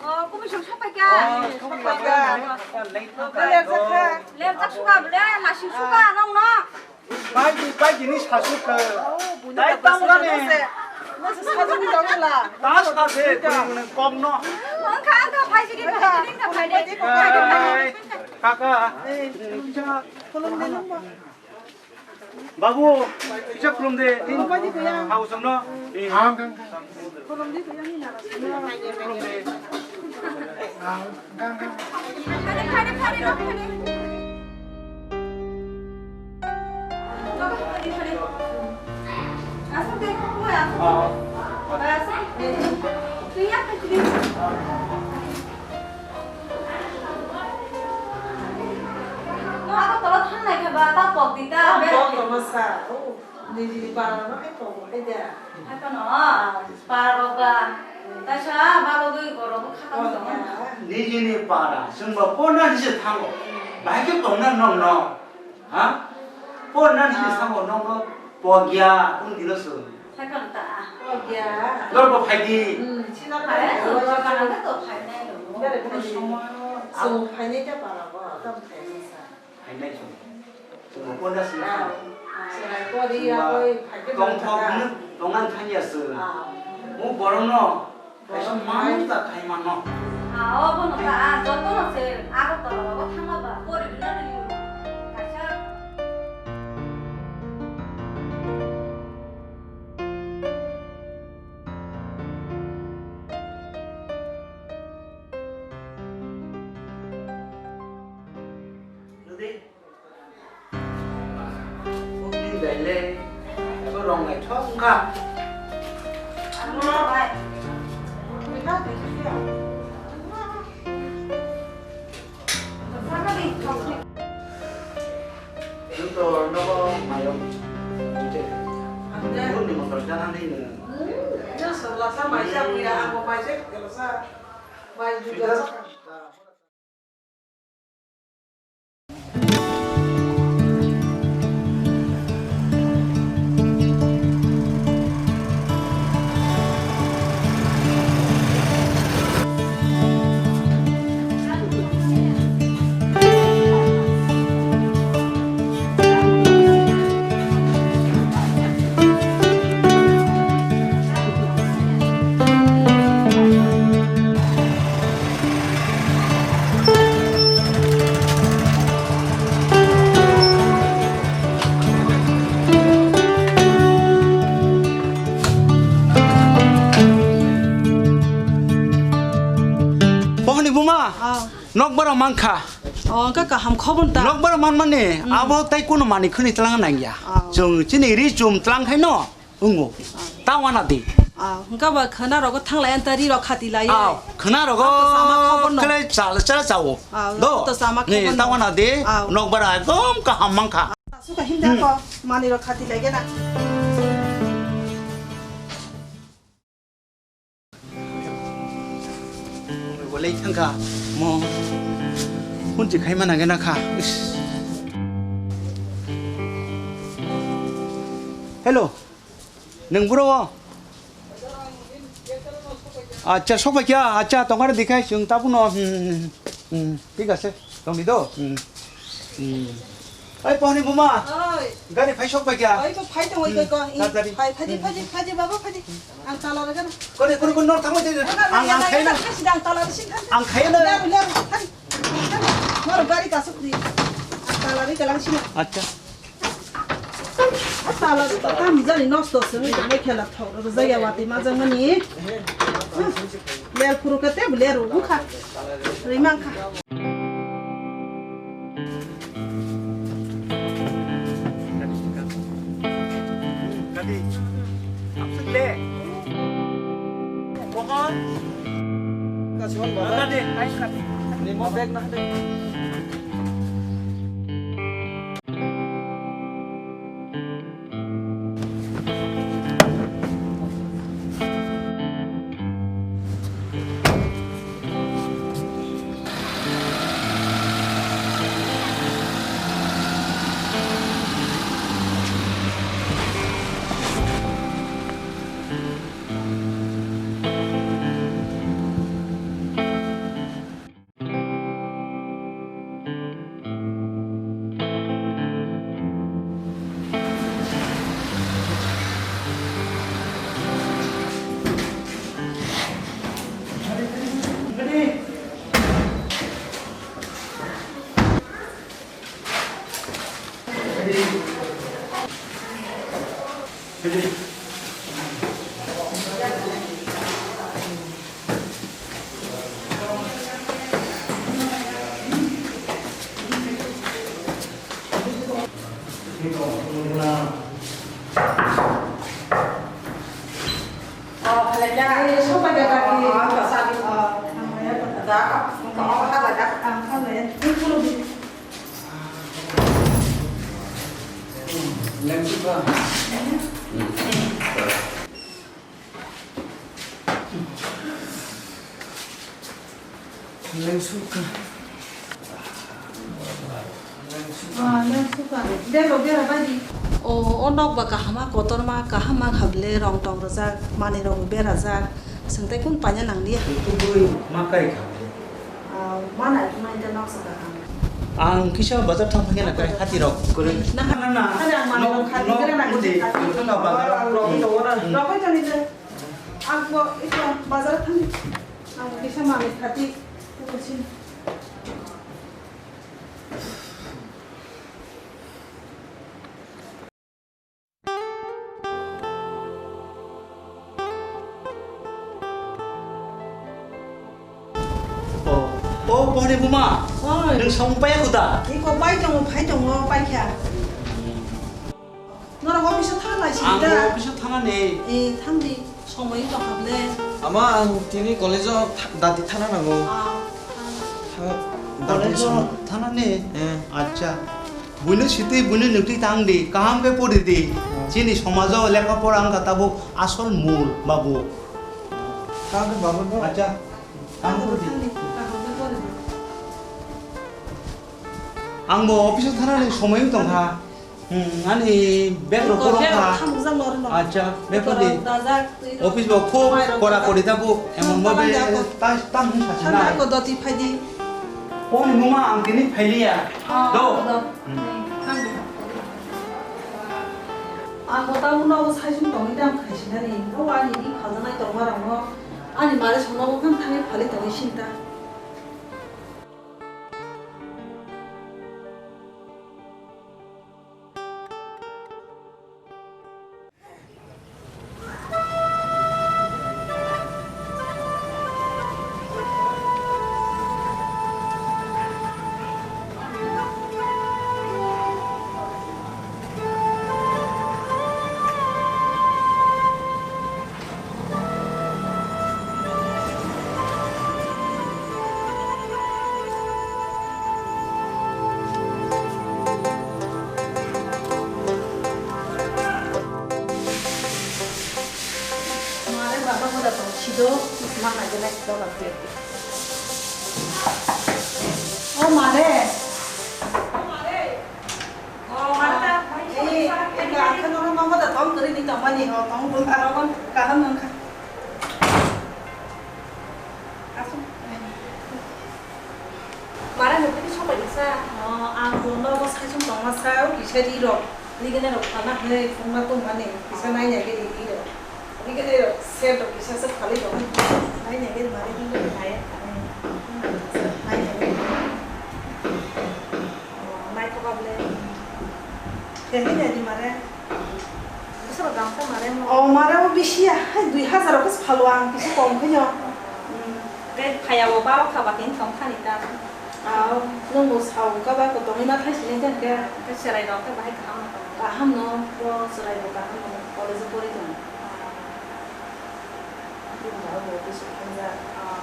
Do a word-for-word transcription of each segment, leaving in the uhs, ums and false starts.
Oh, kumi song sapai ka? Oh, sapai ka. Lerjak suka bole, masing suka nong no. Pai di, pai di ni sasu ka. Tai tang gane. Nasa sasu ni dong la. Tas ka se, kuni kuni kom no. Angka, angka, pai di, pai di, pai di. Ai, kaka. Babu, kisa khulum de. Hao song no. Khulum de. Nokha tolo thangnai khe ba ta pok di ta. Pok tongma sa. Nijini para no hai pok hai da. Hai phano. Para rok ba. Taisa ba logoi borok kha tong. Nijini para, chwngbo porna nisi thango. Bahai khe tongna nong no. Ha? Porna nisi thango nong no. Pogya, kung dino sung. Hai phano ta. Pogya. Lor bo phai di. Hmm, sina phai. Hai, to phai nai. Bere phai di. Somo phai nai ta para bo. Tam phai nai sa. Phainai chwng. Chwng bo porda sini. Ah, chwng pori ya koi phaikhe tongthok mantha. Hwnwi tongan thangya chwng. Ah. O borokno kaisa manwi ta khai manno. Ah, obono ta, ah, jotono se Agartala rogo thangma ba pori rwna rwio. Kaisa. Nudi. Bukni daile, abo rong naithok wngkha. Nwng to nogo mayung. Bukni motor jana nini. Hmm, ya, sola sa maisa buya, ang bo maisa kela sa. Mai juga sa. Bohni buma, ah, nokbar mankha. Oh, ka kaham khobon ta. Nokbar manmani, hmm, abo tai kuno mani khuni tlang nangya. Ah. Chwng chini ri chum tlang khaino. Wngo. Ta wana di. Ah, hwnkha ba khwna rogo thanglai anta ri rok khati lai. Ah, khwna rogo. Ah, to sama khobor no. Khlai chal, chal chao. Ah, do. To sama khobor no. Ni ta wana di. Ah. Nokbar ekdom kaham mankha. Ah, suka himda ko, mani rok khati lai gena. Bolai thangkha mo. Hunchi khai mana gena kha. Is. Hello. Nwng buro o? Acha, sokphaikha. Acha, tongkar dikhai chwng tabuno. Hmm, hmm, hmm. Thik ase. Tongdi do. Hmm. Hmm. Oi, pohni buma. Oi. Gari phai sokphaikha. Oi, bo phai tong, oi, hmm, ko, ko. Tatsari. Phai, phaji, hmm, phaji, phaji, baba, phaji. Ang tala rega na. Kore, kore, kore, nor tamo je. Ang, ang khaina. Ang tala rega na. Leru, leru, phaji. Nor gari kasuk di. Ang tala rega lang sina. Acha. Tala ta tam jani nosto se ni mai khela thok ro jaya wati ma jang mani. Ler phuru kate ler ru kha. Ri mang kha. Kati. Absuk le. Bohon. Kasuan baba. Kati. Ni mo bag na de. Lengsukha. Ah, lengsukha. Bero, bero, badi. O, o nok ba kahama, kotorma, kaham mang hable, rong tong rwjak, manwi rok berajak. Swngtai kun paina nang liya. Tubui ma kai kha. Ah, mana, mana ita nok sa kaham. Ang kisa bazar thang phangya na kai hati rok. Kwrwi. Na, na, na. Hati ang manwi rok khati, no, kira na no, kuchi khati. No, no, bazar rok. Rok, rok, rok, rok. Ang bo, ito, bazar thang. Ang kisa manwi khati. O, o, Boni buma. Oi. Nwng samung paiya kuda? Iko pai tongo, phai tongo, paikha. Norok office-o thang lai sini da? Ang office-o thangani. Eh, thang di. Somoi wng tongkha ble. Ama, ang tini college-o tha-, dati thana nango. Ah, thang. Tha-, dati college-o thana ni? Eh. Acha. Buino sitwi, buino nukti tang di. Kaham khe pori di. Hmm. Chini somajo lekha pora wngkha tabuk asol mul, babu. Thang di, babu, no. Acha. Kaham pori di. Thang di, kaham khe pori di. Ang bo office-o thana ni somoi wng tongkha. Hmm, ani bag rok Ko korok bag kha. Rok khamukjak lori no. Acha, bag Ko rok di. Dajak, twi rok. Office bo khub mai rok kora dajak. Kori tabuk, emon Hmm, bhabe tamani ako. Tas tam hin sasi Thana nai. Ako doti phaidi. Oni muma ang tini phailiya. Ah, Do. Do. Hmm. Hmm, thang di. Ako ta uno o sai sung tongwi dam khaisi nani. O ani di khaljanai tongma rok no. Ani mare sono o kham thangwi phali tongwi sinta. Mare baba moda tong sido, ma hai de lai doga pe. O mare. O mare. Eh, eh, ka akhir noro mama da tong kiri ni tong mani ho, tong bul ka. Kaham nang kha. Asuk. Mara nukni sopai nasa. Oh, ang bo nogo saichung tongma sa, o kisa ri rok, rigene rok thana hwnwi phungma tongmani, kisa naina gini ri rok. Rigene rok, ser rok kisa se phalwi tongmani, naina gini mari hwnwi nai, naina gini. Oh, naithoka bwle. Khe hwnwi nai di mare. Bwswk dam khe mare mo? O mare o bisi ya, hai dui hazar o khe phalo ang kisa kom khe no. Hmm. Tei phaya bo baro kha ba khe tong thani ta. Aw, nwng bo sao ka ba ko tongwi ma thai sini den khe. Khe cherai rok khe bahai kaham no tong. Kaham no, bo cherai bo kaham no, college o pori tong. Bini abo bo bisi khenjak. Ah.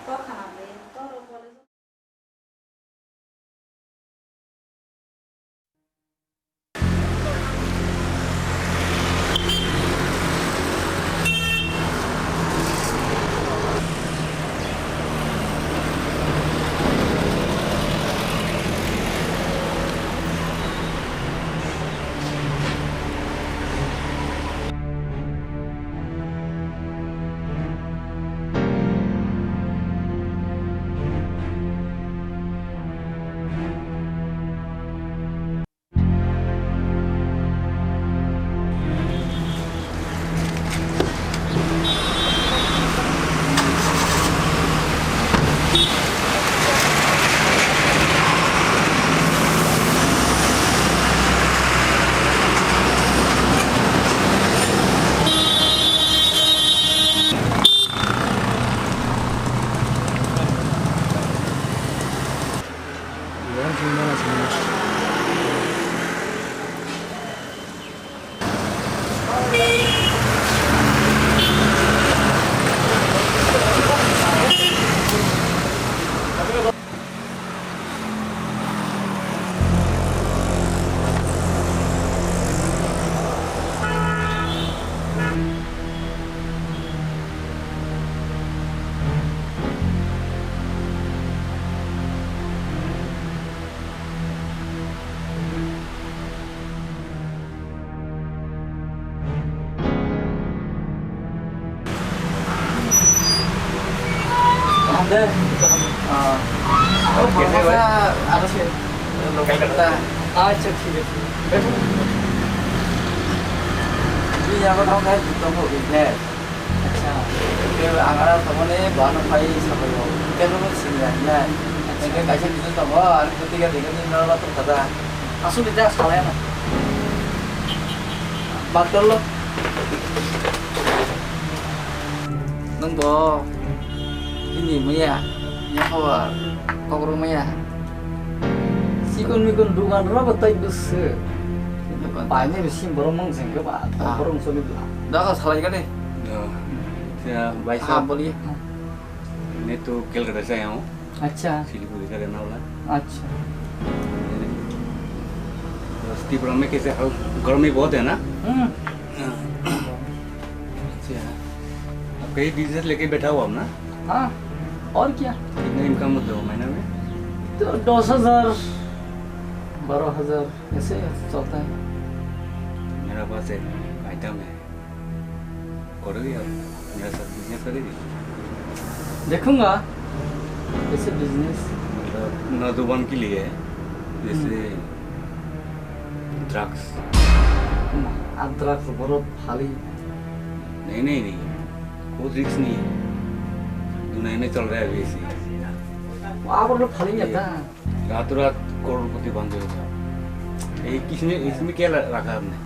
Kok khana bai, kok rok college o Ah. Oh, Kete, bhai? Acha, acha. Calcutta. Acha, thik ache. Bini abo tong khe, tong khe business. Acha. Ke ang ara tongmani bano phai sabayo. Kebo no singya hinai. Acha. Ke kaisa business tongo, ani putiga dikani noro bathum kada. Asuk ida salai na. Baktol lo. Nung bo hini maya, ya hawa, kokrok maya. Sikon mikon dugan rok tai bwswk. Paine bisi borok mang jeng khe ba, ah, borok soni bla. Daga salai gani. Ya, ya, bai sahab, boliye. Main to Kolkata se aaya hoon. Acha. Siliguri ka rehne wala. Acha. Bas Tripura mein kaise hal, garmi bahut hai na? Hmm. Acha. Ab kahin business leke baitha ho aap na? Haan. Aur kya? Kitna income hota ho mahine mein? To das hazar, baro hazar, aise chalta hai. Mera paas ek item hai. करोगे आप, मेरे साथ बिजनेस करेगी? देखूंगा, कैसे बिजनेस? मतलब, नौजवान के लिए, जैसे हम्म। ड्रग्स। अब ड्रग्स बहुत खाली। नहीं, नहीं, नहीं, कोई रिस्क नहीं है। दुनिया में चल रहा है अभी ऐसे ही। आप लोग खाली नहीं ये आता। रातों रात करोड़पति बन जाएगा। ये किसने, इसमें क्या ल-, रखा आपने?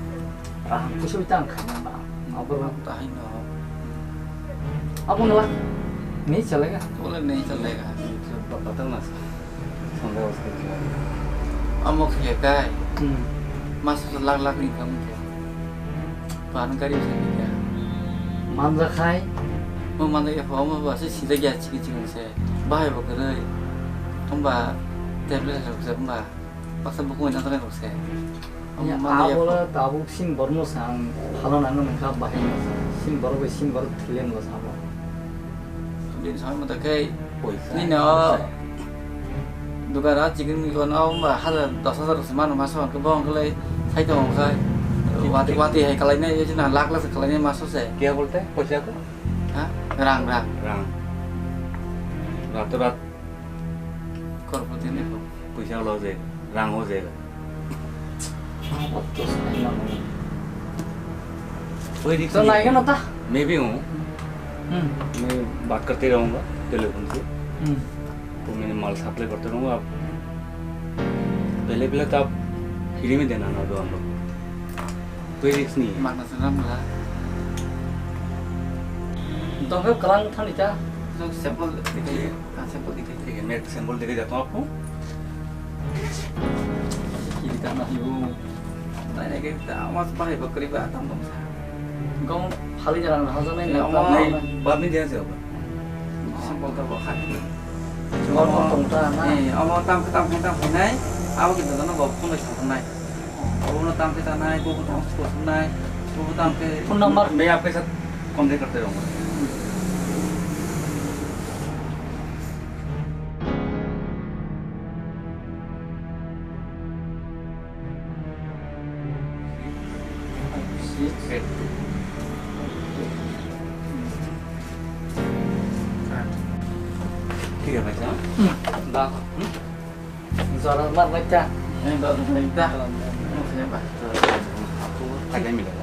Kaham khe soi tang kha ba, abo. Tahai no. Abo ngala. Nahi chalega. Bole nahi chalega. Pata na. Sonda uske. Amo khe kai. Hmm. Mas lakh lakh income khe. Pan gari se kya. Manja khai. Mo manja khe ho mo ba se sida kya chiki chiki se. Bahai bo kwrwi. Hwnba tablet rok se hwnba baksa buku wngna thangna rok se. Ya, hwnba manja abo khe. La tabuk sin borno sa ang phalana no nangkha bahai no sa. Sin borok bai sin borok thwilen bo sabo. Din sa mata khe. Poisa. Nini o. Dukara chicken mikon o hwnba hajar dos hajar se mano maso hwnkhe bo hwnkhe lai sai tongo khai. Wati, wati hai kalainai, lakh lakh se kalainai maso se. Kya bolte? Poisa ko? Ha? Rang, rang. Rang. Rato rat. Korpoti ni ko. Poisa ho jayega, rang ho jayega. Abo to sai mano. Koi risk nahi hai. To nahi kya nata? Main bhi hoon. Hmm. Main baat karte rahunga telephone se. Hmm. To maine maal supply karte rahunga. Pehle pehle to aap free mein dena na do hum log. Koi risk nahi hai. Mangna se ram la. Dongkhe kalang thani ta. Sample dikhaiye, haan, sample dikhaiye. Thik hai, main sample dikhai jata hoon aapko. Ki dikhana hai wo? Nahi, nahi, kya awaaz bahai bakri ba tam dong sa. Gom phali jara na haja nai. Nahi, baad mein diya se hoga. Sample ta bahai. Gom tong ta na. Nahi, amo tam, tam, tam, tam nai. Abo ki dana ba phone sa nai. Obono tang khe tanai, bobo tang khe kothomnai, bobo tang khe. Phone number? मैं आपके साथ कॉन्टैक्ट करते रहूँगा। ठीक है भाई साहब। हम्म। दा। हम्म। Jora mar nai ta. Eh, da, da, da. Jora mar nai ta. Mo khe ba. Jora mar nai ta. Aku tak ai mila.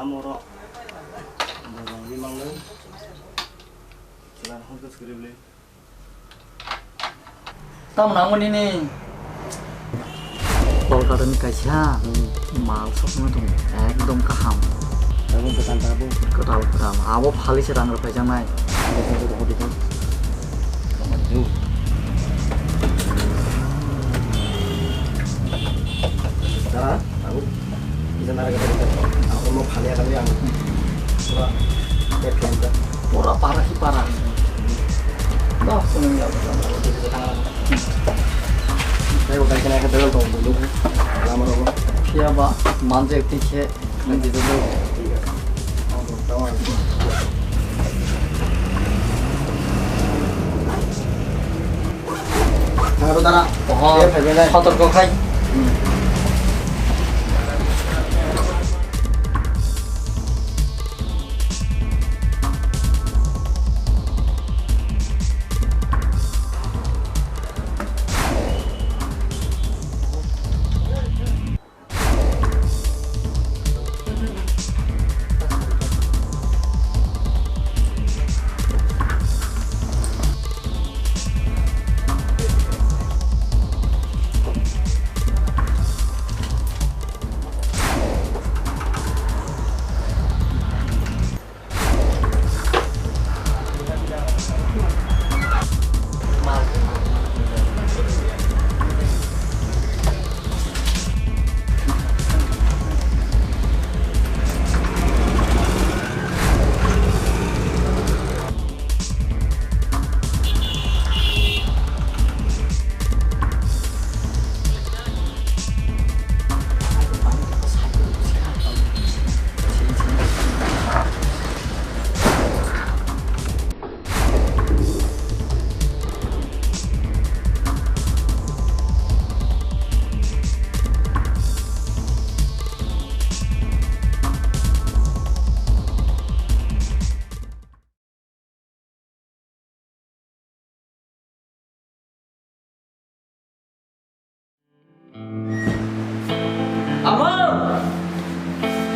Amoro borok rimang le chwla hwn kwchwrwi le. Tamo nangmani ni? Kolkata ni kaisa mal sokma tongo, ekdom kaham. Abo dokan ta abo. Kwtal kwtal. Abo phali se rang rwphaijaknai. Abo dokan ta abo dokan. Tamo ju. Dara, aku bisa narik kata kita. Aku mau kalian kali yang pura back kalian. Pura parah sih parah. Dah, seneng ya, aku bisa tangan. Saya udah kena ke dulu dong dulu. Lama dulu. Siapa? Manja itu cek. Thang rw dara. Oho, sotorko khai. Ama!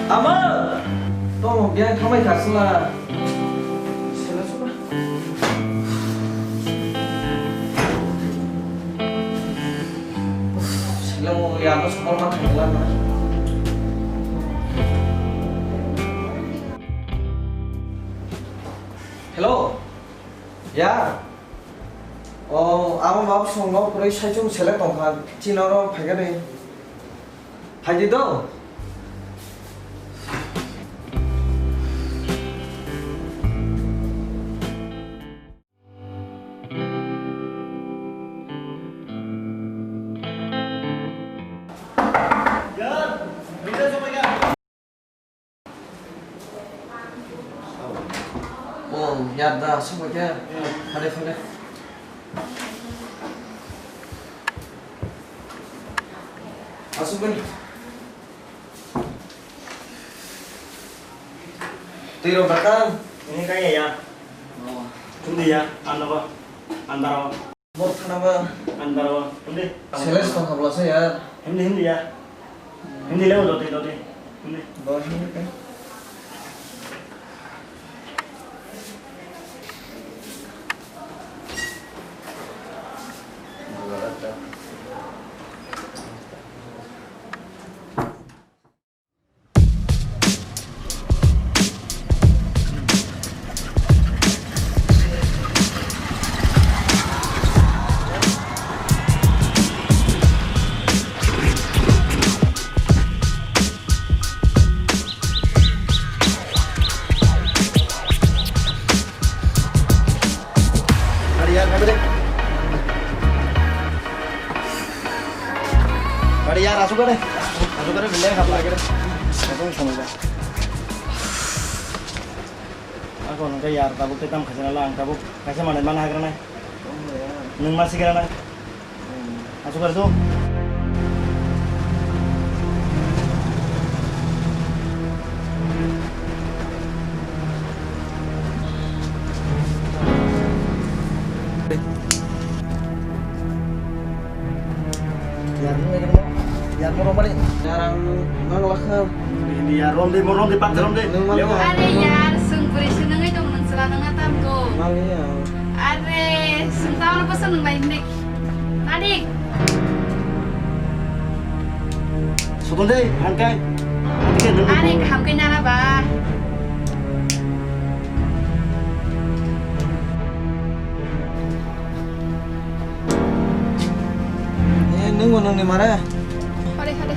Ama! Tong biang thamai khasla. Sela suba. Sela mo ya no sokol ma thangla na. Hello. Ya. O, amo bab song no puroi saichung selek tongkha. Chini oro phaikha de. Phaidi do. O, yar da, aswk bai khe. Phale, phale. Aswk bai. Twi rok da kang? Ini kaya ya. O. Tundi ya, ano ba? Andaro. Bor thana ba? Andaro. Hindi. Sales tong habla se yar. Hindi, hindi ya. Hindi lewo doti, doti. Hindi. Doti hindi kan? Gari ya, gari deh. Gari ya, aswk gari. Aswk gari, belai hap lagi deh. Aku sama aja. Aku nungkha yar, tabuk tei tam khaisa nala, ang tabuk kaisa manwi mana hagra nai. Nung ma sigra nai. Aswk gari tu. Yarmo, yarmo, yarmo romani. Yarang mang lakha. Ini ya, rom di, mo rom di, pat rom di. Nung mang. Are yar, sung puri sung nang itu mun sela nang atam go. Mang ya. Are, sung tahu apa sung nang lain nih. Tadi. Sukun deh, hangkai. Are, kaham ke nyala ba. Eh, nung mo nung ni mare? Hore, hore.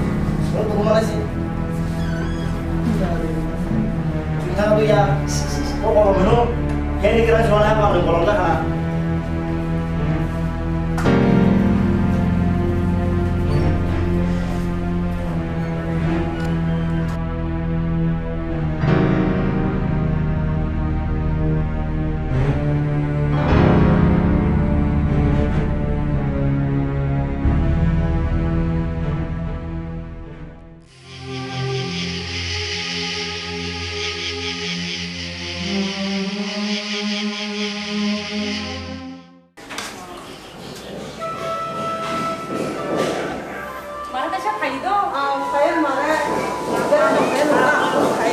Lo tu mana si? Cuma tu ya. Kok kalau menu? Ini kira jual apa? Belum bolong dah. Mara kaisa phai do? Ah, phai mara. Mara phai mara. Phai.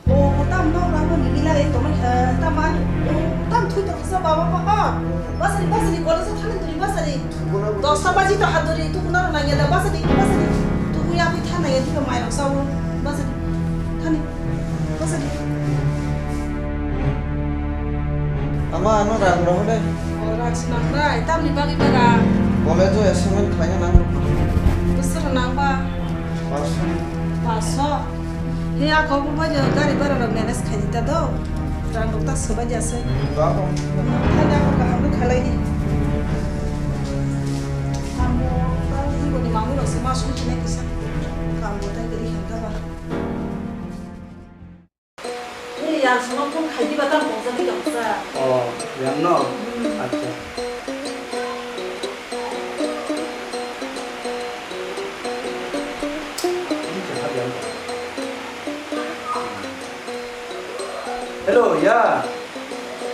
O, tam nok rang ni mila le tongma kha, tam ani, o, tam thui tong sa baba pa ha. Basari, basari, college thani duri basari. Dosta baji to haduri, tu kuna rang ya da basari, basari. Tu kuya kui thana ya tu mai rang sa o, basari. Thani, basari. Ama ano rang roh de. O, rang sinang dai, tam ni bagi bara. College o assignment khlai nang. Besar nang ba. Paso. Paso. He, a kok bo bai gari bara rok manage khai di ta do. Rang rok ta sobai ya se. Ba ba. Tha da ko kaham rok khalai di. Amo ta ni bo ni mamu rok se ma sung chine kisa. Kam bo ta gari khan ta ba. Ni Ang sono phone khai diba tamo pokjagwi tongsa. Oh, yang no? Hmm. Acha. Hello, ya.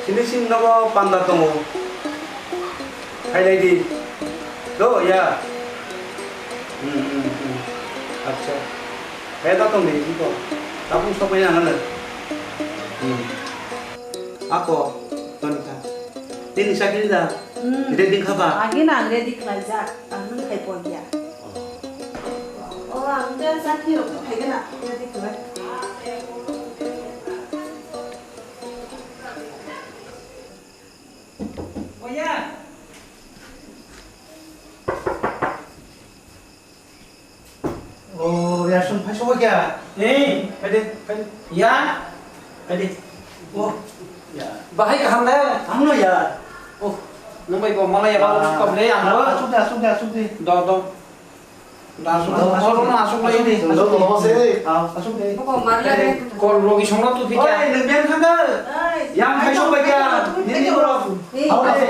Sini sini nogo panda tongo. Hai dai di. Do, ya. Hmm, hmm, hmm. Acha. Kaya da tong di, iko. Tapung sok ya ngana. Hmm. Ako, Tonita. Tini sakini da. Hmm. Ready kha ba? Agi na ready khlaijak. Ang nung khai pon ya. Oh, ang dia sakni rok khai gana. Ready khlai. Oh, ya. Oh, ya, sung phai sokya. Eh, phaidi, phaidi. Ya. Phaidi. Oh. Ya. Bahai kaham le? Hamno ya. Oh, nang bai bo malai ya, ba, ah, kable, ang, ah, bo. Asuk de, asuk de, asuk de. Do, do. Da, asuk de, asuk de. Oro no asuk lai. Asuk de. Ah, asuk de. Kol rogi songno tu phikya. Oi, nang ben khanda. Yang hai sok bai kya. Nini bro. Asuk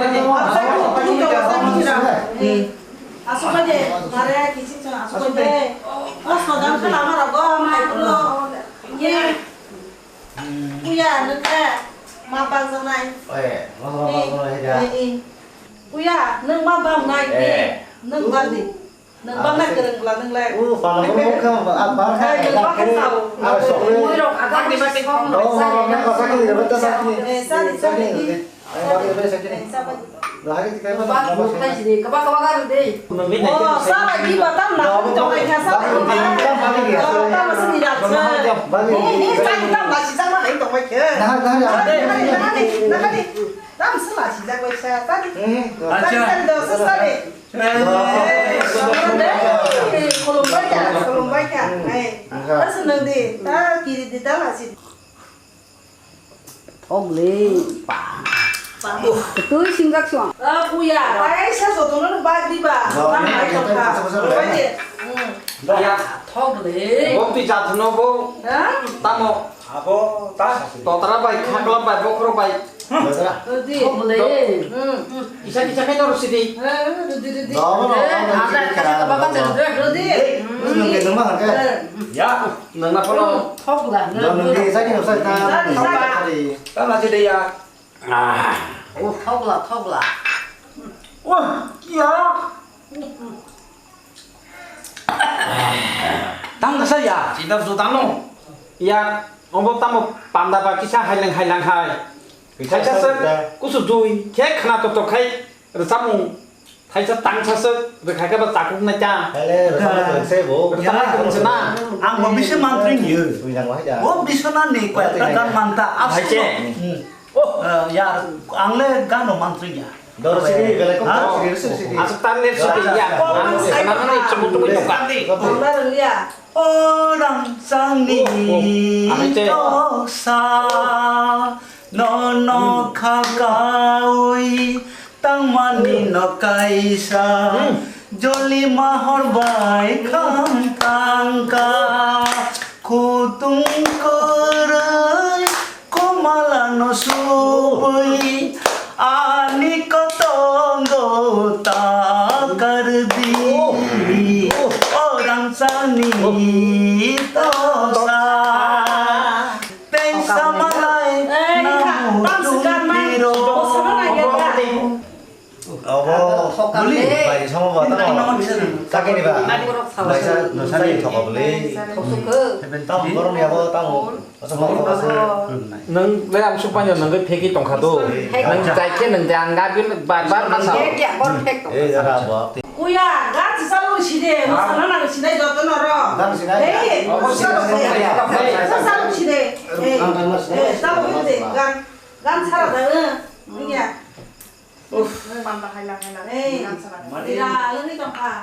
lai. Asuk lai. Asuk bai de, mare kiching chang asuk bai de. O sodan khala mara go, mai kulo. Ye. Kuya, nung khe ma bang janai. Eh, ma bang janai da. Eh, eh. Kuya, nung ma bang nai. Eh. Nung bang di. Nung bang nai kereng bla nung lai. Oh, pala mo kha, ah, bang kha. Eh, nung bang kha sao. Ah, sok le. Mui rok agak di mati kong. Oh, ma bang kha, sakni, sakni. Eh, sakni, sakni. Ai, bagi, bagi, sakini. Lahai, kita apa? Bang, bukai sini. Kaba, kaba, kan, deh. Oh, salah, di batam, nah, tong ai kha, salah, di batam. Batam, sini, dah, sir. Ini, ini, saya hitam, masih sama, ini tong ai kha. Nah, nah, nah. Nah, nah, nah, nah, nah. Tam, salah, sih, jago, saya, tadi. Hmm. Tadi, tadi, dosa, tadi. Eh, khulumbai kha, khulumbai kha. Eh, asal nang di, ta kiri di ta lasi. Thok le, pa. Pa. Twi singjak suang. Ah, kuya. Ai, sa jotono bag di ba. Bang bai tong kha. Bai de. Hmm. Ya, thok le. Bo twi jat no bo. Ha? Tamo. Abo ta. Totra bai, khakla bai, bokhro bai. Rudi. Thok le. Hmm. Isa isa khe toro sidi. Eh, rudi, rudi. No, no, no, no, no, no, no, no, no, no. Rudi. Hmm. Ya. Nang na polo. Thok la. Nang nang di sa ki sa ta. Sa, sa. Ta na si de ya. Ah. Oh, thok la, thok la. Wah, ya. Tang sa ya. Sida su tang no. Ya, obo tamo panda ba kisa haileng haileng hai. Thaisa se kusu jui khe khna to to khai rwchapmung. Thaisa tangsa se rwkha khe ba chakuk nai ta. Hele, rwchapmung se bo. Rwchapmung se na. Ang bo bisi mantri ni. Bo bisona ni koi ta gan manta. Hai che. Oh, ya, ang le gan mantri ya. Doro sidi, belai kok doro sidi, sidi. Asuk tan net sidi ya. Ang sana ni chumuk chumuk tukar di. Orang sangni tosa nono khakaui tangmani no kaisa joli mahor bai kham tangka khutung kwrwi Komala no subui ani kotongo takardi. Orang sani tosa teng samalai namu tungkiro. Obo, buli, bai, samo ba, tamo. Sakini ba. Bai sa, no sani thoko buli. Tamo borok ni abo, tamo. Nwng le ang sukmanya nwng khe pheki tongkha do. Nwng jai khe nwng de ang gabi bar bar ma sao. Eh, jara abo. Kuya, gan si salo si de, mo sana nang si nai joto no ro. Gan si nai. Hey, mo salo si de. Sa salo si de. Hey, eh, salo si de. Gan, gan sara da, eh. Iya. Uff. Panda hai lang hai lang. Hey. Gan sara. Ira, lagi tongkha.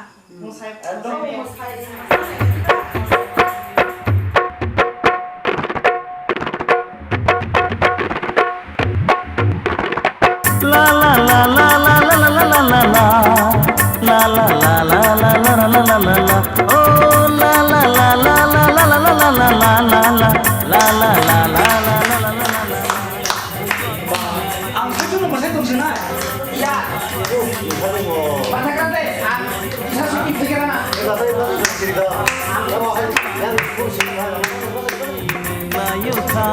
Mayukha,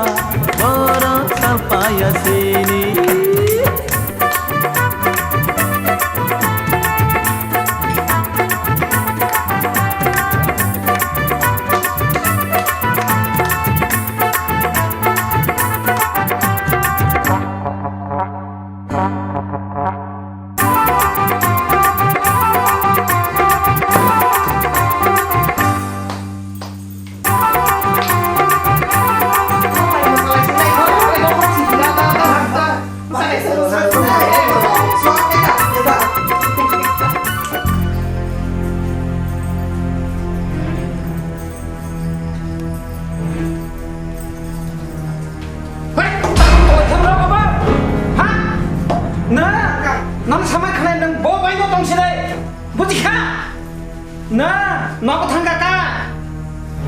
borok salpaya sini. Hei, tamo tongtham rok abo? Ha? Na, nang samai khnai nang bo bai no tong sinai. Buji kha? Na, nogo thang kha ka?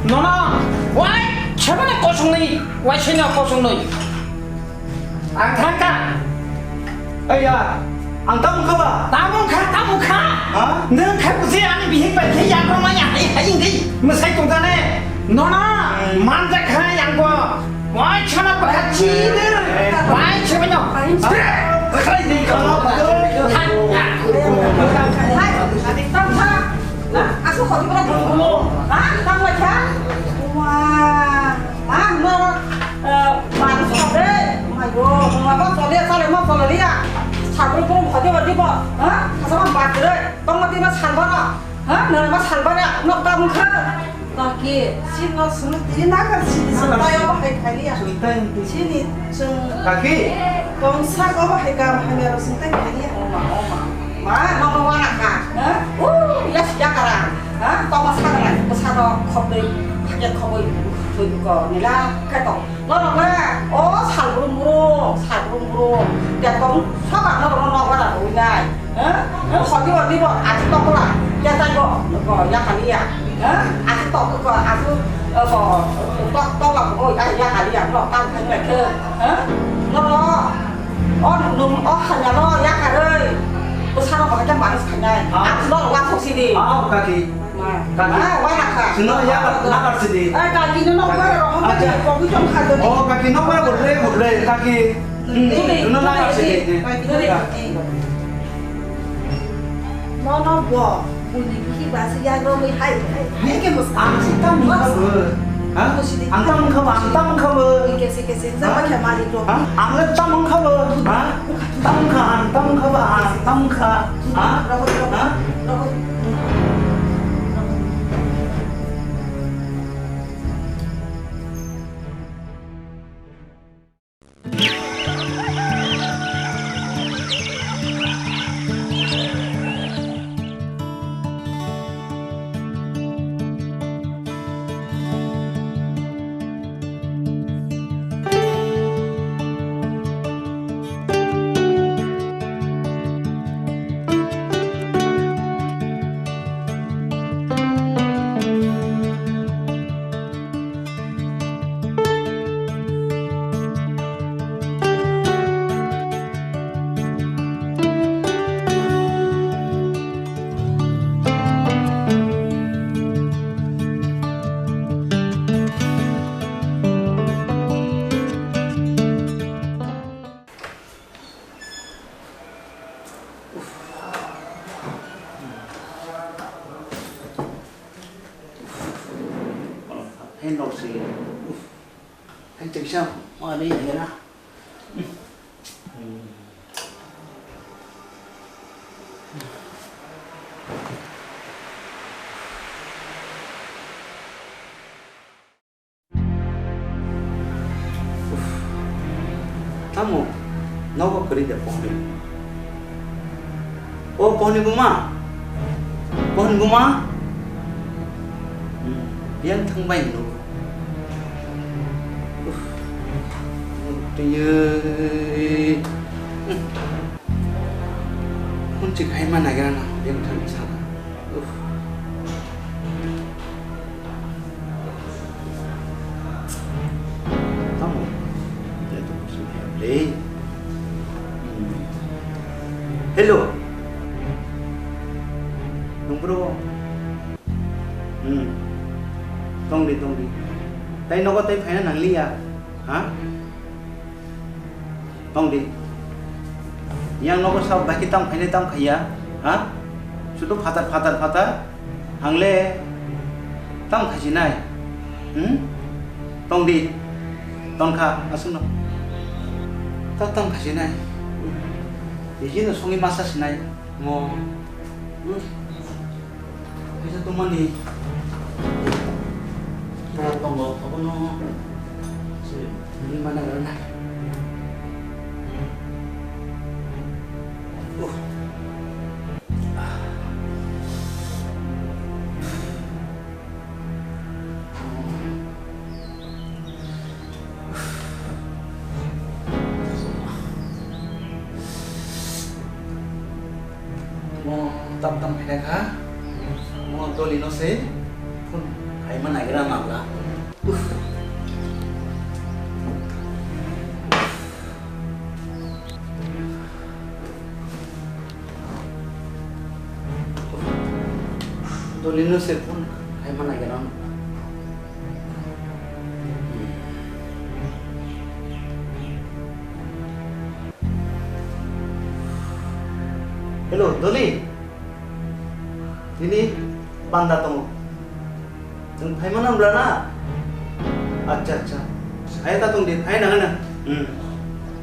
Nono, wai, khebana kosong nai, wai seno kosong nai. Ang thang kha. Aiya, ang tamo wngkha ba? Tamo wngkha, tamo wngkha. Ha? Nwng kha buji ani bihik bai khe yakrok manya hai hai wngwi mwsai tongthane. Nono manjak hai ang bo. Wai chana bwkha chidil. Wai chibino. Khai di kama. Hai, tamo wngkha. Na, aswk hoti bwrok bwrwk bwrwk. Ha? Tamo wngkha? Wah. Ma, no, eh, ma, no, sale, ma, yo, ma, ma, sale, sale, ma, sale, liya. Sabri pun, hodi, hodi, bo, ha? Asa, ma, bat, re, tong, ma, tina, salbara, ha? Nana, ma, salbara, nok, ta, mukha. Kaki, si, no, sunu, tini, na, ka, si, ni, sunu, tayo, hai, khai, liya. Sunu, tayo, sunu. Si, ni, sung. Kaki? Tong, sa, ko, hai, ka, hai, mero, sunu, tayo, khai, liya. Oma, oma. Ma, nono wana kha, ha? Uh, ya si ya kara, ha? Tokma sa kara, bwsa no khobwi, hakhe khobwi, khobwi ko, nila khe tong. Nono na, o sal brum brum, sal brum brum, ya tong soba nono no wana rwi nai, ha? Ha, khobwi o dibo, aji tokla, ya tai go, go, ya kali ya, ha? Aji tok go, aji, eh, go, tok, tokla go, ya, ya kali ya, no, tang thang lai khe, ha? Nono, O nung o hamya no yakarwi. Bwsano bahai khe manus khainai. Ah. Ang no wa thok sidi. Ah, kaki. Ma. Kaki. Ma, wa na kha. Sino yakar, nakar sidi. Eh, kaki no nok bara rohom ba. Acha. Kogwi tong kha do. Oh, kaki nok bara bodle, bodle, kaki. Hmm. Dole, no nakar sidi. Dole. Nono bo, buini bikhi basi yagrogwi hai, hai, hai khe mwsa. Ang si tam wngkha bo, ha? Ang tam wngkha bo, ang tam wngkha bo. Kese, kese, ha? Jaba khe malik rok. Ha? Ang le tam wngkha bo, ha? Tam wngkha, ang tam wngkha bo, ang tam wngkha, ha? Rogo, rogo, ha? Rogo. Hai nok si. Hai teisa. Ani hera. Tamo, nogo kwrwi de pohni. O pohni buma. Pohni buma. Hmm, yang thangbai hinwi. Uff. Tiyui. Hmm. Hunchi khai ma nagira na, yang thang sana. Uff. Tamo. Hello. Hmm. Tong di, tong di. Tai nogo tai phaina nangliya. Ha? Tong di. Yang nogo sab baki tam khainai tam khaiya. Ha? Sudu phatar, phatar, phatar. Hangle tam khasinai. Hmm? Tong di. Tongkha, aswkno. Ta tam khasinai. Bihino songwi masa sinai. Mo. Hmm? Kaisa tongmani. Tongo, abono se nini mana rana. Uh. Mo tam tam khaina kha. Mo doli no se phone khaima nagira mabla. Uff. Doli no se phone khaima nagira. Hello, Doli. Nini panda tongo. Nwng phaimano wngla na? Acha, acha. Hai ta tong di, hai nang nang. Hmm.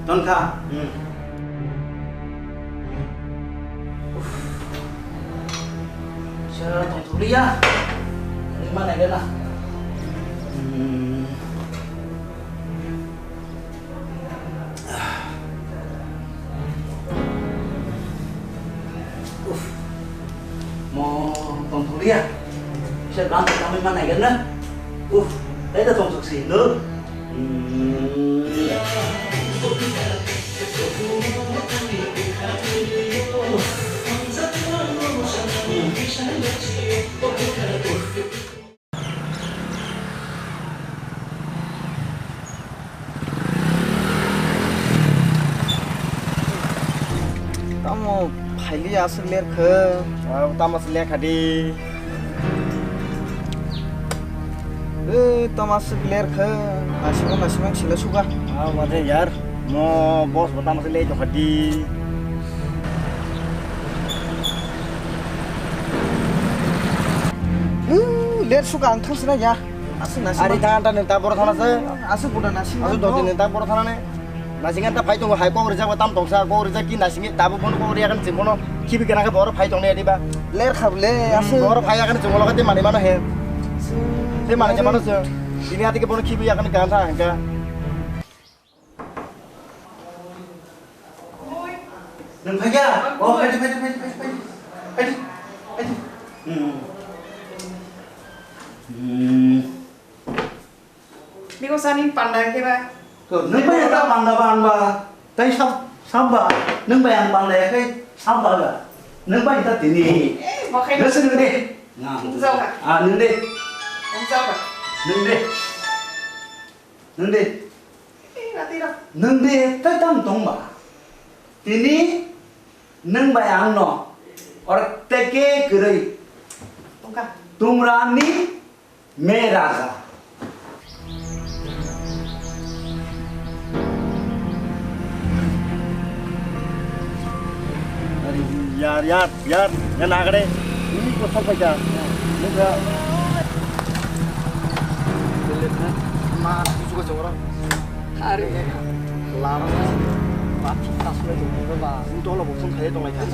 Tongkha. Hmm. Uff. Sir, tong thokliya. Ani ma nai na. Hmm. Uff. Mo tongthokliya. Kisa gan tangwi ma naigen na. Uff, tei da tongthok si, no? Hmm. Tamo phaili aswk lerkha? Ah, tamo se lekha di. Eh, tamo aswk lerkha? Naisingma, naisingma sila suga. Ah, wajah yar. Mo boss bo tamo se le jokha di. Uh, ler suka ang thang sina ya. Aswk naisingma. Ari ta anta nung ta boro thana se. Aswk buda naisingma. Aswk doti nung ta boro thana ne. Naising anta phai tongo hai kok rijak ba tam tongsa kok rijak ki naising tabuk bono kok riya kan ching bono khibi kana khe boro phai tongnai adiba. Ler khab le aswk. Boro phai ya kan ching bono kati mani mano he. Te mani mano se. Sini ati ke bono khibi ya kan kan sa hangka. Nwng phai kha? Oh, phai di, phai di, phai di, phai di, phai di. Phai di, phai di. Hmm. Hmm. Biko sani panda khe ba? To, nwng bai ta panda ba ang ba. Tai sab, sab ba. Nwng bai ang panda ya kai sab ba ga. Nwng bai ta tini. Eh, bo khai. Nwng se nwng de. Nga. Nwng jao ka? Ah, nwng de. Nwng jao ka? Nwng de. Nwng de. Eh, rati ra. Nwng de, tai tam tong ba. Tini nwng bai ang no. Or teke kwrwi. Tongka. Tumra ni me raja. Yar, yar, yar, yar nagare. Ini kosong saja. Ini enggak. Ma, suka jawara. Hari. Lama. Mati tas le jawara ba. Ini tolong bosan kaya tolong ya.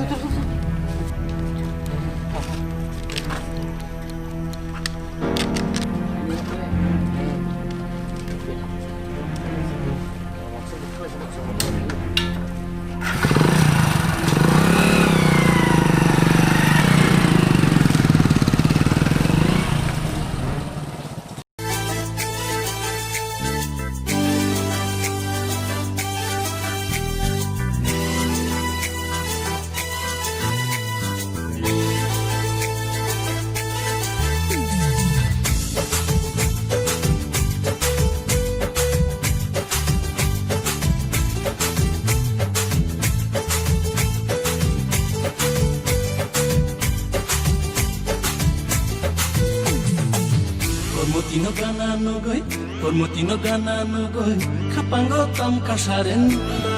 Tino gana nugui, kormo tino gana nugui, khapango tam kasarenda.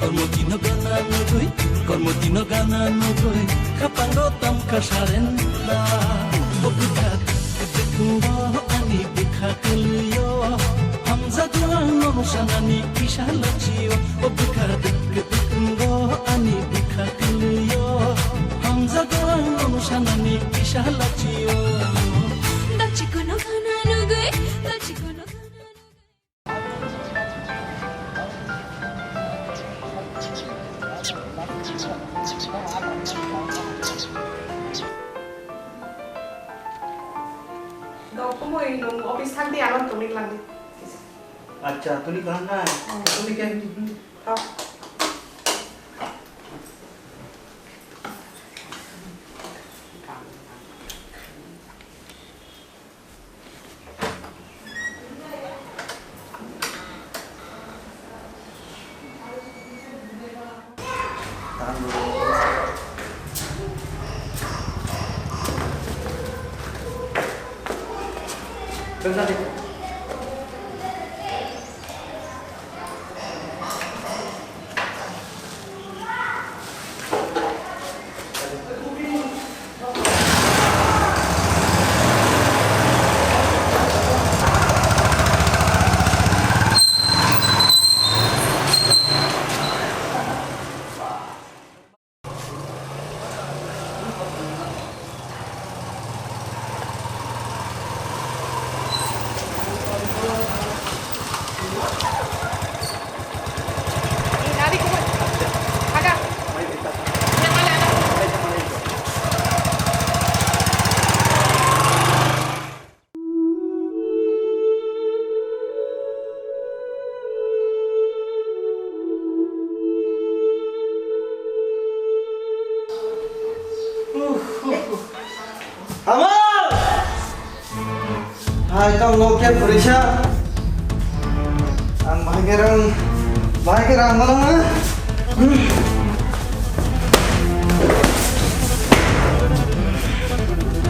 Kormo tino gana nugui, kormo tino gana nugui, khapango tam kasarenda. O bwkha duk duk ani bwkha kwlwio, hamjago ang nono sanani kisa lachio. O bwkha duk duk ani bwkha kwlwio, hamjago ang nono sanani kisa lachio. Dachikono gana nugui, dachikono gana nugui. Dok kumui nung office thang di, ano tuni lang di. Acha, tuni kaham na? Oh. Tuni kaham ni? Oh. Amal! Hai, tong lo khe phurisa. Ang bahai khe rang, bahai khe rang mano na.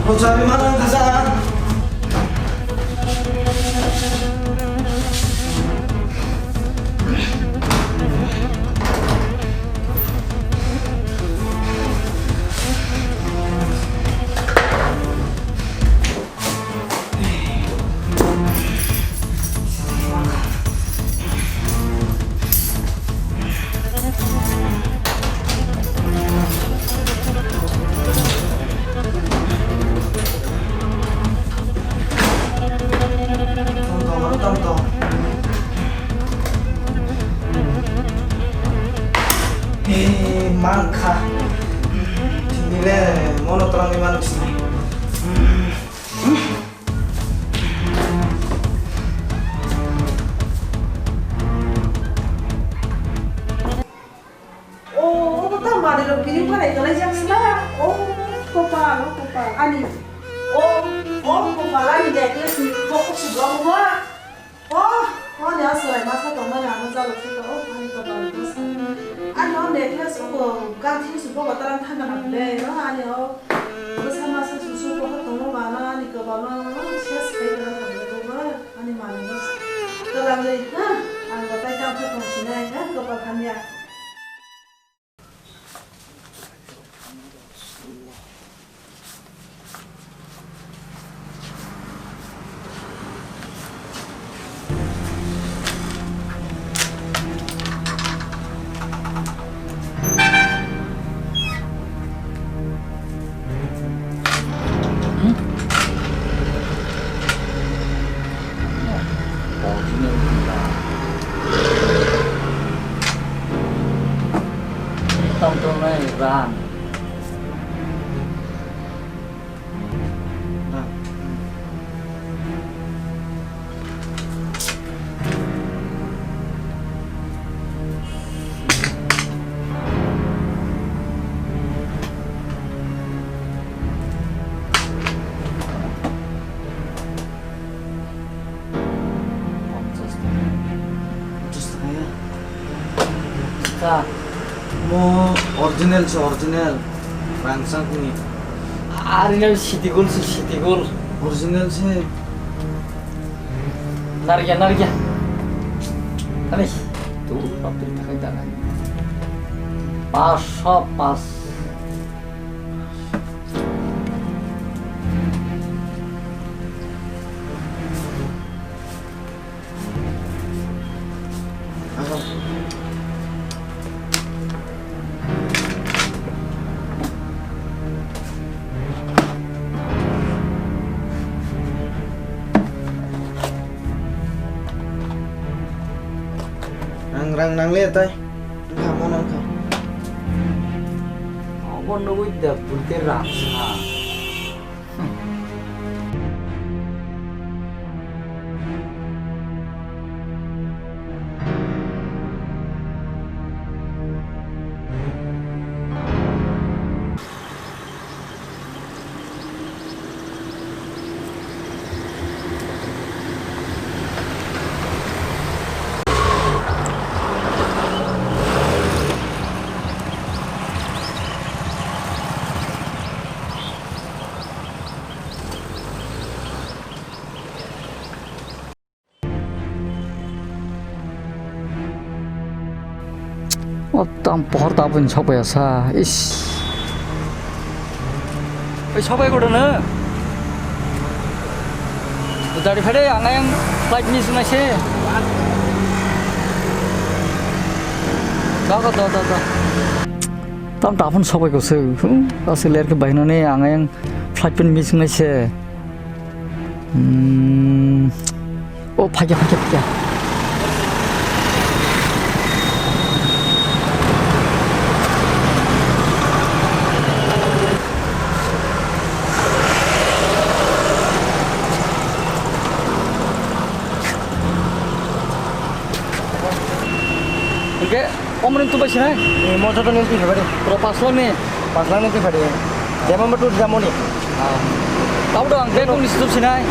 Hojabi mana kasa. Tong tong, tong tong. Eh, mangkha. Tini le mono twlangwi manwi sinai. Oh, obo ta manwi rok bini pharai kwlai jak sla. Oh, kopal, oh, kopal. Ani. Oh, oh, kopal, ani necklace ni kok si bo ma. Oh, oh, ani aswrai masa tongmani ano jalo se to. Oh, ani kopal ni bwsa. Ani o necklace o ganthi si bo batara thangna hamle. Oh, ani o bwsa masa susu ko tongma mana ani kopal ma. Oh, ses kai kana hamle bo ma. Ani manwi no twlangwi, ha? Ang batai tang khe tong sinai, ha? Kopal hamya. Tong tong nai ran. Mo original se original. Rangchak ni. Original city gold se city gold. Original se. Narya, narya. Ani, tu rap tu takai takai. Paso pas. Ang rang nang le tai. Wngkha, mono wngkha. Obo nugwi da, bulte rang sa. O tam pohor tabun sokpaiya sa, is. Oi, sokpai kodo na? Dari phade ang ayang flight miss nai se. Da, da, da, da, da. Tam tabun sokpai ko se. Hmm, asli ler ke bahino ne ang ayang flight pun miss nai se. Hmm. O, phaikya, phaikya, phaikya. Hingke, omoni tubai sinai? Ni motor to nung twi phai bari. Pro paslo ni? Paslo nung twi phai. Jemon ba tu jamoni. Tabo dong, bag kung ni sutup sinai.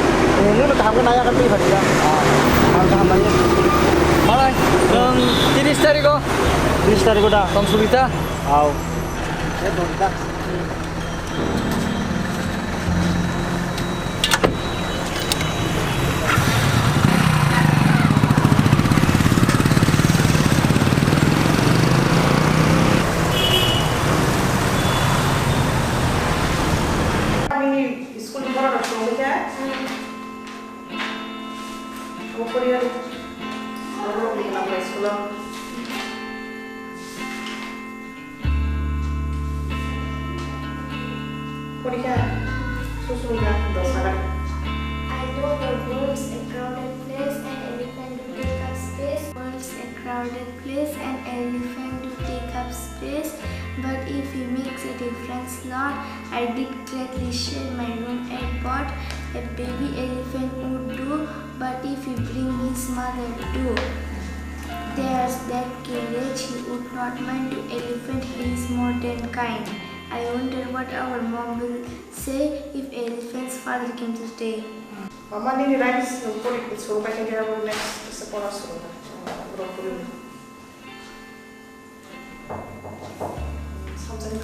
Nung no kaham khe naya kan twi phai da. Ang kaham nai. Malai, nung tiris tariko. Tiris tariko da. Tong subita. Au. School ni borok rok tongwi kha. Omo poriya rok. Borok rok ni kwnam bai school o. Porikha susungkha dosara. I know the world's a crowded place and elephant to take up space. World's a crowded place and elephant to take up space. But if he makes a difference, Lord, I did gladly share my room at board. A baby elephant would do, but if he bring his mother too. There's that carriage, he would not mind to elephant, he is more than kind. I wonder what our mom will say if elephant's father came to stay. Mama, nini rhymes pori suru pai khe abo next se pora suru pai. Bro pori. Samsung.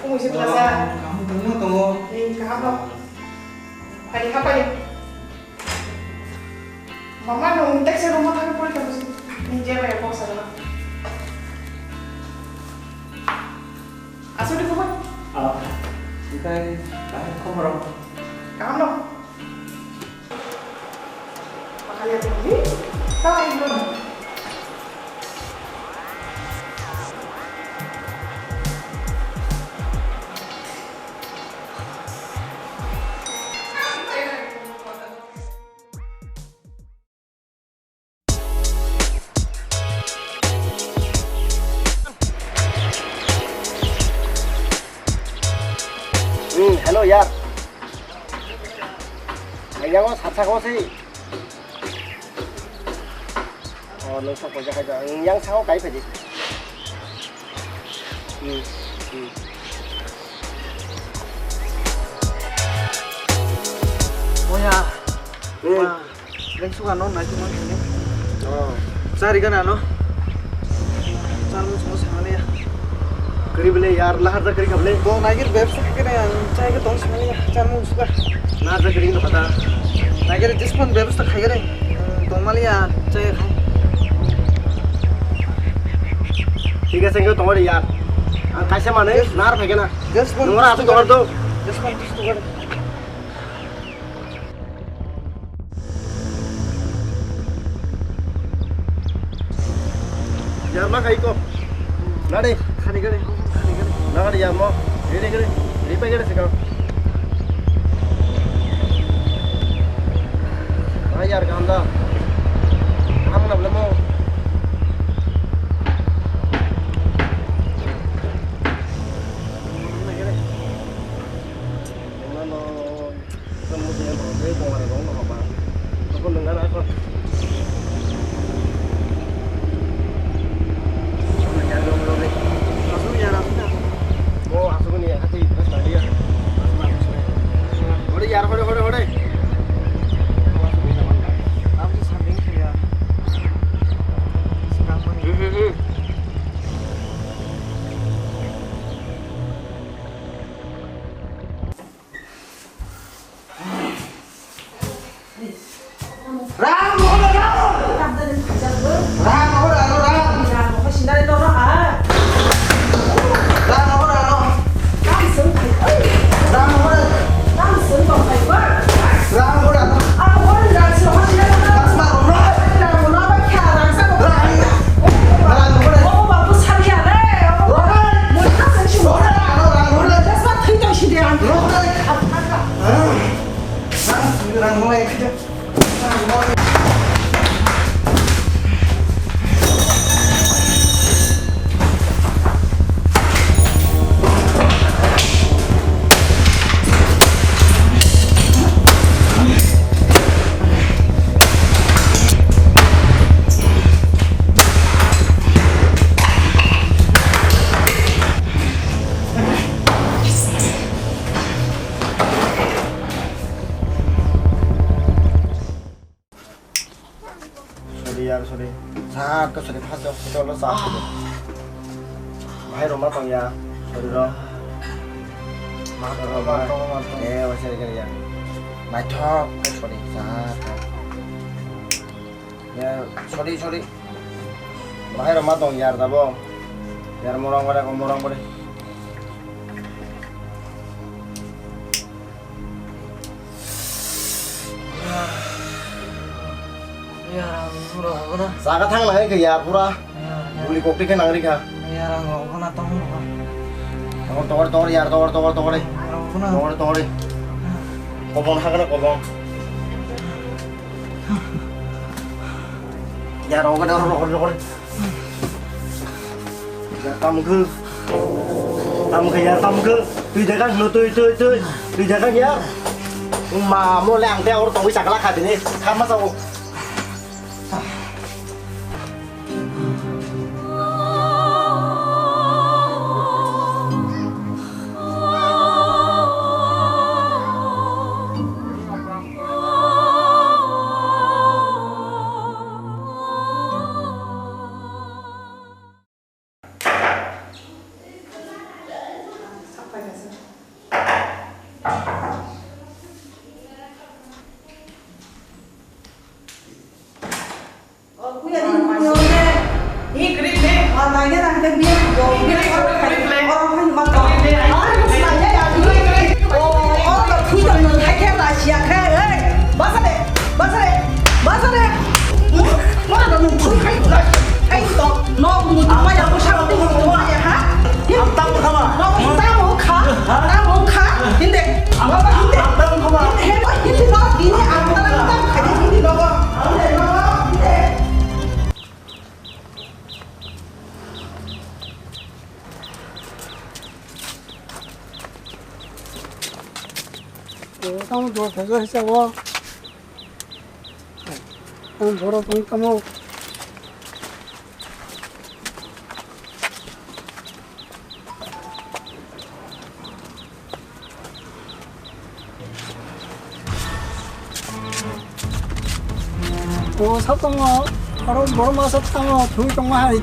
Kamu isi plaza. Kamu tunggu tunggu. Ni kaham lo. Hari apa ni? Mama no untek se rumah tapi pori kamu sih. Ni je bayar kok sana. Asal di rumah. Ah, kita ini, ah, kamu orang. Kaham no? Makanya tinggi, tahu ini. Hmm, hello, yar. Yang o sat saka o se. O, nung sok paisa khaida. Yang saka o kai phaidi. Hmm, hmm. Oya. Hmm. Wah. Leng suka no nai tuma sini. Oh. Sari kana no? Kwrwi bwle yar, nahar jak kwrwi kha bwle. Bo naigir bebsa khai khe ang chai khe tong sani ya, char mung suka. Nahar jak kwrwi kha ta. Naigir jisman bebsa khai khe tong mali ya, chai khai. Thik ase, wngkhe tong de yar. Ang kaisa manwi nahar phai khe na. Jisman nungora asuk tong do. Jisman tus tu. Yar ma khai ko. Na de. Khani gare, khani gare. Na gare yar mo. Gare gare. Gare pa gare sikang. Na yar ganda. Ham na blemo. Rang, rang, rang. Rang, rang, rang. Rang, rang, rang. Rang, rang, rang. Sorry yar, sorry. Sa ka sorry, phas hospital lo sa. Bahai roma tong ya, sorry ro. Ma tong, ma tong, ma tong. Eh, wasa kare ya. Naithok, sorry, sa. Ya, sorry, sorry. Bahai roma tong yar tabo. Yar morang bare, ko morang bare. Yar, ang pura, pura. Jaga thang lai khe ya pura. Yar, yar. Guli kokti khe nang rikha. Yar, ang rok khna tong rok. Tongor, tongor, tongor, yar, tongor, tongor, tongor. Yar, rok khna. Tongor, tongor. Kobong ha khna kobong. Yar, rok khna, rok, rok, rok. Yar, tamo khe. Tamo khe, yar, tamo khe. Twi dekha, no, twi, twi, twi. Twi dekha, yar. Ma, mo le ang te or tongwi sakla kha dini. Kha ma sao. Tamo dua phaikha hisabo. Ang borok wng tamo. O sa tongo, aro borok masa tongo, thwi tongo hai.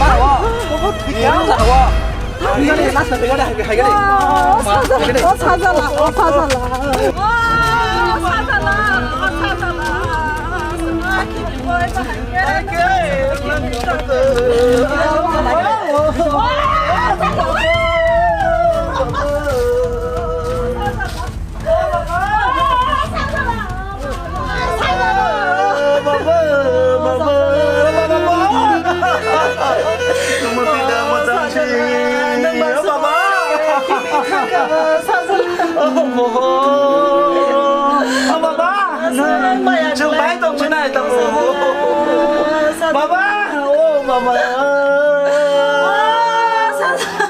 Para o. Kok kok thik ya. Para o. Hai gani, last na hai gani, hai gani. O sajala, o sajala, o sajala. O sajala, o sajala. Baba, o baba.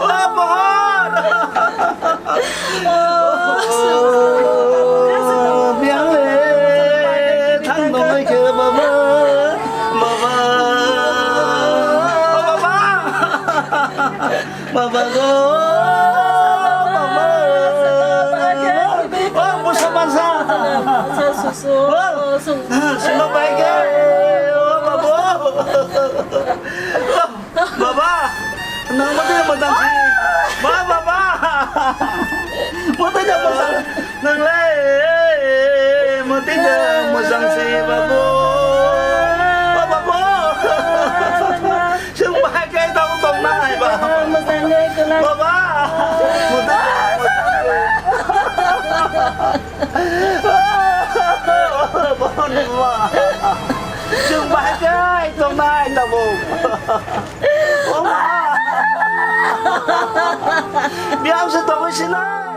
O, Pohor. Biyang le, thang nong ai khe, baba. Baba. O, baba. Baba go. Baba. O, busa masa. Sino bai khe. O, baba. Baba, nang mati da mojang si. Ba, baba. Mati da mojang. Nang le, mati da mojang si, babu. Ba, babu. Sung ba kai tau tong na hai ba. Baba. Mati da mojang si. Baba, ma. Sung ba kai tong na hai tabuk. Biyang se tongwi sinai.